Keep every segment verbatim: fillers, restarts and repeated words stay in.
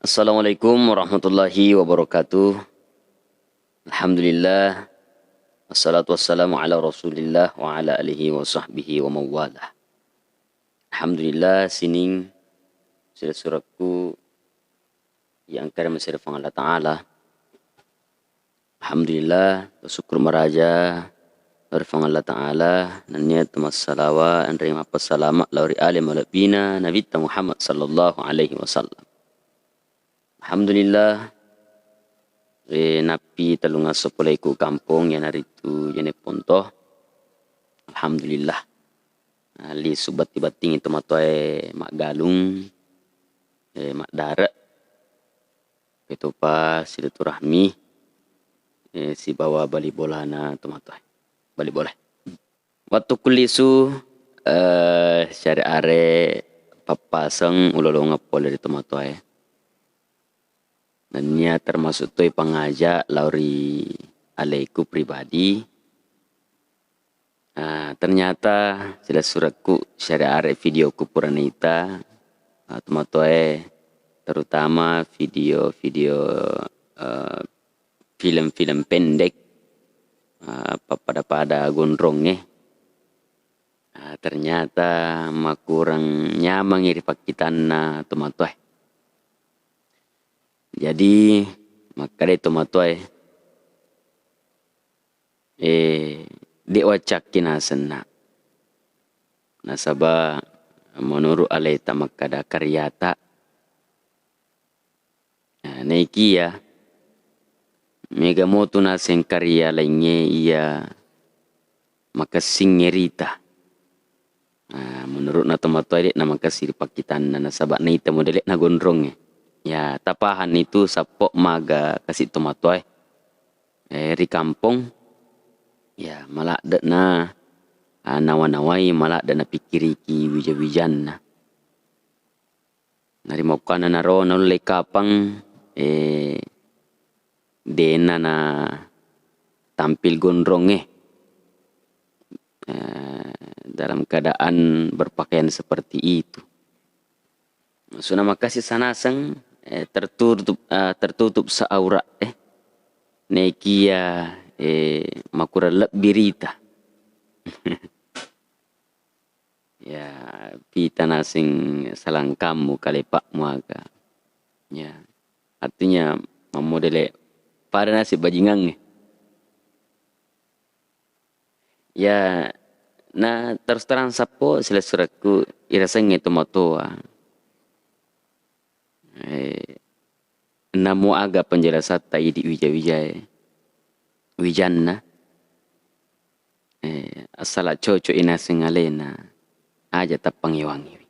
Assalamualaikum warahmatullahi wabarakatuh. Alhamdulillah. Wassalatu wassalamu ala Rasulillah wa ala alihi wa sahbihi wa mawalah. Alhamdulillah, sining sila surakku yang kare masih Puang Allah Ta'ala. Alhamdulillah, syukur maraja lao ri Puang Allah Ta'ala, nennia to massalawa, enre mappasalama lao ri ale malebbina Nabitta Muhammad sallallahu alaihi wasallam. Alhamdulillah, eh, nappi tellungasso pole ku kampong, iyanaritu Jene Ponto. Alhamdulillah. Ah, lisu batti-battingi tomatoae maggalung, eh, maddare. Petopa silaturahmi, eh, sibawa bali bolana tomatoae. Bali bola. Wettukku lisu, eh, siare-are pappaseng ulolongeng pole ri tomatoae. Nennia termasuk toi pangaja lao ri aleku pribadi. Ah, ternyata sila surakku siare-are videoku pura naita, ah, tomatoae, terutama video-video, eh, film-film pendek, ah, pappada-pada gondrongnge. Ah, ternyata makurang nyamangi ri pakkitanna tomatoae. Jadi, makkadai tomatoae, eh, de' waccakki nasenna. Nasaba menurut aleta makkada karyata, eh, naikia mega motu naseng karya laingnge iya makessingnge rita. Ah, menurutna tomatoae de'na makessing ri pakkitanna, nasaba naita modele'na gondrongnge. Ya, tapahanni tu sappo maga kasi tomatoae, eh, ri kampong. Ya, maladde'na, ah, nawa-nawai, maladde'na pikkiriki wija-wijanna. Narimakkuannanaro naulle kapang, eh, de'na na tampil gondrongnge, eh, dalam keadaan berpakaian seperti itu. Suna makessing sanaseng, eh, tertutup, eh, tertutup seaurat, eh. Naikia, eh, makurang lebbi rita. Ya, pita naseng salangkammu, kalepakmu aga. Ya, artinya mammodele pada naseng bajingangnge. Ya, na terus terang sappo sila surakku irasengnge tomatoa. Eh, namo aga penjelasatta idi wija-wijae, wijanna, eh, assala cocok i naseng alena, aja tappangewangiwi.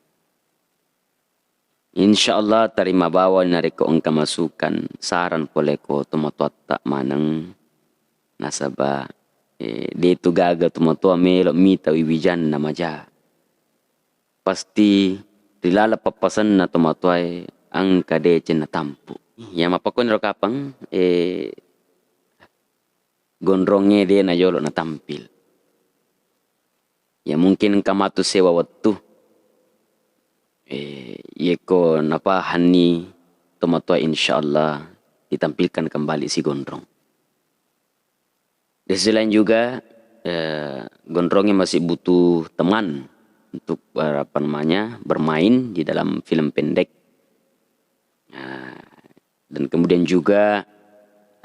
Insya Allah tarima bawani narekko engka masukan, saran pole ko tomatoatta maneng, nasaba, eh, de tu gaga tomatoa melo mita wiwijanna maja. Pasti ri laleng pappasenna tomatoae engka deceng natampu. Ya, mappakkuaniro kapang, eh, gondrongnge de najolo natampil. Ya, mungkin engka matu sewa wettu. Eh, yekko napahanni tomatoa, insya Allah ditampilkan kembali si gondrong. Di sisi lain juga, eh, gondrongnya masih butuh teman untuk, eh, apa namanya, bermain di dalam film pendek. Nah, dan kemudian juga,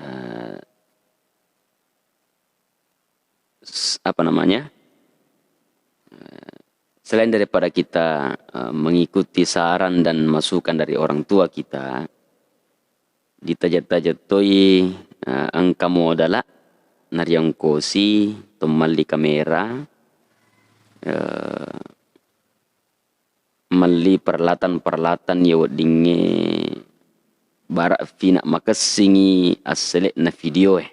eh, s-, apa namanya, eh, selain daripada kita, eh, mengikuti saran dan masukan dari orang tua kita, ditaja-taja toi, eh, engka modala nariongkosi to melli kamera, eh, melli peralatan-peralatan iya weddingnge baraq fina makessingi asseleqna video e.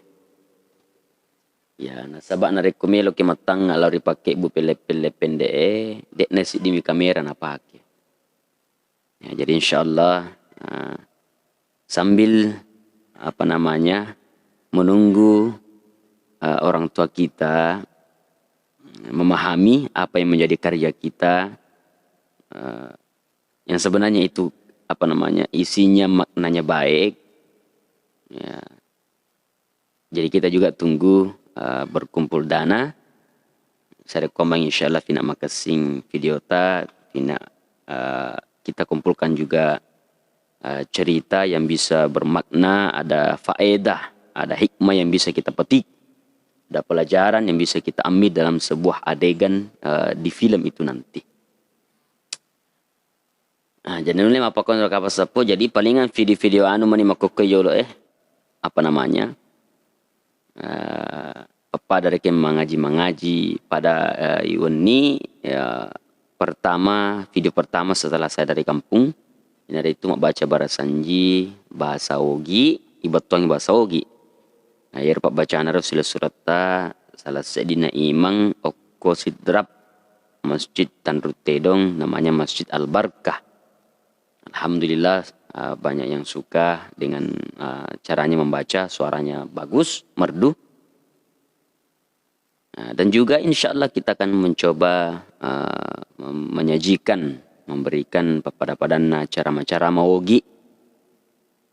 Ya, nasabaq narekko meloki mattangnga lao ri pakkebbu pelle-pelle pendeq e, deqna siddiwi kamera napake. Ya, jadi insyaallah, ah, sambil, apa namanya, menunggu, eh, orang tua kita memahami apa yang menjadi karya kita, eh, yang sebenarnya itu apa namanya, isinya maknanya baik, ya. Jadi kita juga tunggu, eh, berkumpul dana. Sarekkoambang insyaallah fina makessing videota, fina, eh, kita kumpulkan juga, eh, cerita yang bisa bermakna, ada faedah, ada hikmah yang bisa kita petik, ada pelajaran yang bisa kita ambil dalam sebuah adegan, eh, di film itu nanti. Ah, jadi nulle mappakkoni ro kapang seppo, jadi palingan video-video anu mani makkokkoe yolo, eh, apa namanya, eh, pada rekeng mangaji-mangaji, pada, eh, iwenni, ya, pertama, video pertama setelah saya dari kampung, iyanaritu mabbaca barasanji bahasa Ogi, ibettuangi bahasa Ogi. Nah, iyaro pabbacana ro silessuretta salah seddinna imang okko Sidrap, Masjid Tanrung Tedong, namanya Masjid Al Barkah. Alhamdulillah, eh, banyak yang suka dengan, eh, caranya membaca, suaranya bagus, merdu. Nah, dan juga insyaallah kita akan mencoba, eh, mem-, menyajikan, memberikan pappada-padanna carama-carama Ogi.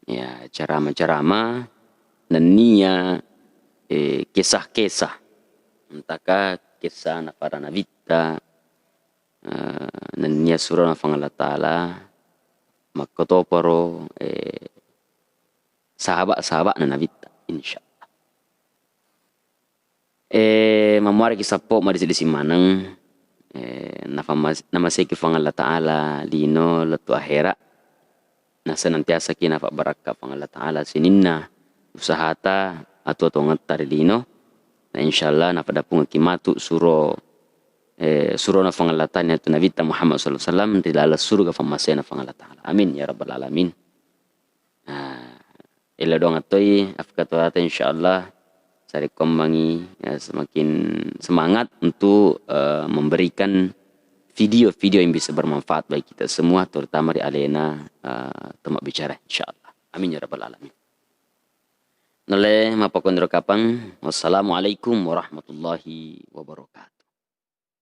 Ya, carama-carama nennia, eh, kisah-kisah. Entahkah kisah na para nabitta, eh, nennia surona Puang Allah Ta'ala makkotoparo, eh, sahabat-sahabatna nabitta, insyaallah. Eh, mamuareki sappo madising-dising maneng, eh, nafammas-, namaseki Puang Allah Ta'ala lino lettu ahera, na senantiasaki nafabbarakka Puang Allah Ta'ala sininna usahata, atuo-tuongetta ri lino. Na insyaallah nafadappungekki matu suro, eh, surona Puang Allah Ta'ala, iyanatu Nabitta Muhammad sallallahu alaihi wasallam ri laleng suruga fammasena Puang Allah Ta'ala. Amin ya rabbal alamin. Nah, elo doang toi afkatuata insyaallah sarekkoambangi, ya, semakin semangat untuk, eh, memberikan video-video yang bisa bermanfaat bagi kita semua, terutama ri alena, eh, to mabbicara, insyaallah. Amin ya rabbal alamin. Nulle mappakkoni ro kapang. Wassalamualaikum warahmatullahi wabarakatuh.